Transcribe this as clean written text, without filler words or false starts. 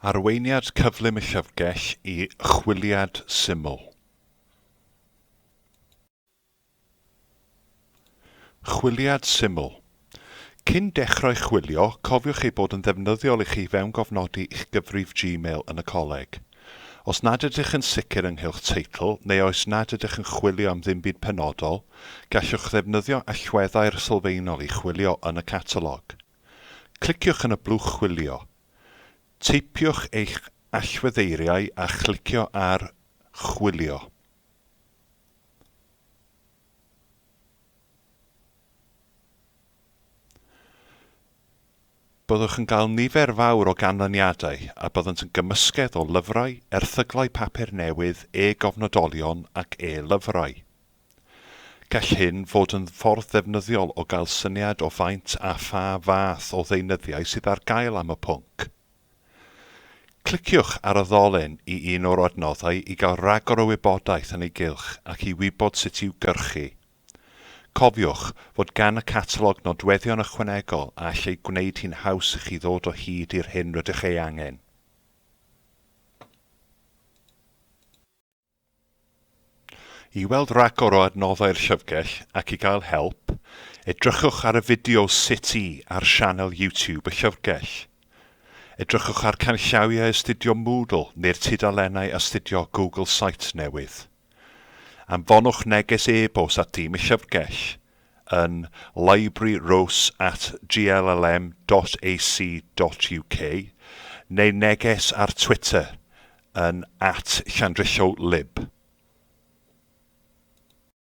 Arweiniad cyflym y llyfrgell i chwiliad syml. Chwiliad syml. Cyn dechrau chwilio, cofiwch ei bod yn ddefnyddiol i chi fewngofnodi i'ch gyfrif Gmail yn y coleg. Os nad ydych yn sicr ynghylch teitl, neu oes nad ydych yn chwilio am ddim byd penodol, gallwch ddefnyddio allweddau'r sylfaenol i chwilio yn y catalog. Cliciwch yn y blwch chwilio. Teipiwch eich allweddeiriau a chlicio ar Chwilio. Byddwch yn cael nifer fawr o ganlyniadau a byddant yn gymysgedd o lyfrau, erthyglau papur newydd, e-gofnodolion ac e-lyfrau. Gall hyn fod yn ffordd ddefnyddiol o gael syniad o faint a pha fath o ddeunyddiau sydd ar gael am y pwnc. Cliciwch ar y ddolen i un o'r adnoddau i gael rhagor o wybodaeth yn ei gylch ac i wybod sut i'w gyrchu. Cofiwch fod gan y catalog nodweddion ychwanegol a all ei gwneud hi'n haws i chi ddod o hyd i'r hyn rydych ei angen. I weld rhagor o adnoddau'r llyfrgell ac i gael help, edrychwch ar y fideo Sut i ar sianel YouTube y llyfrgell. Edrychwch ar canllawiau astudio Moodle neu'r tudalennau astudio Google Site newydd. Anfonwch neges e-bost at dîm y llyfrgell yn libraryrose at glm dot ac dot uk neu neges ar Twitter yn at llandrillo lib.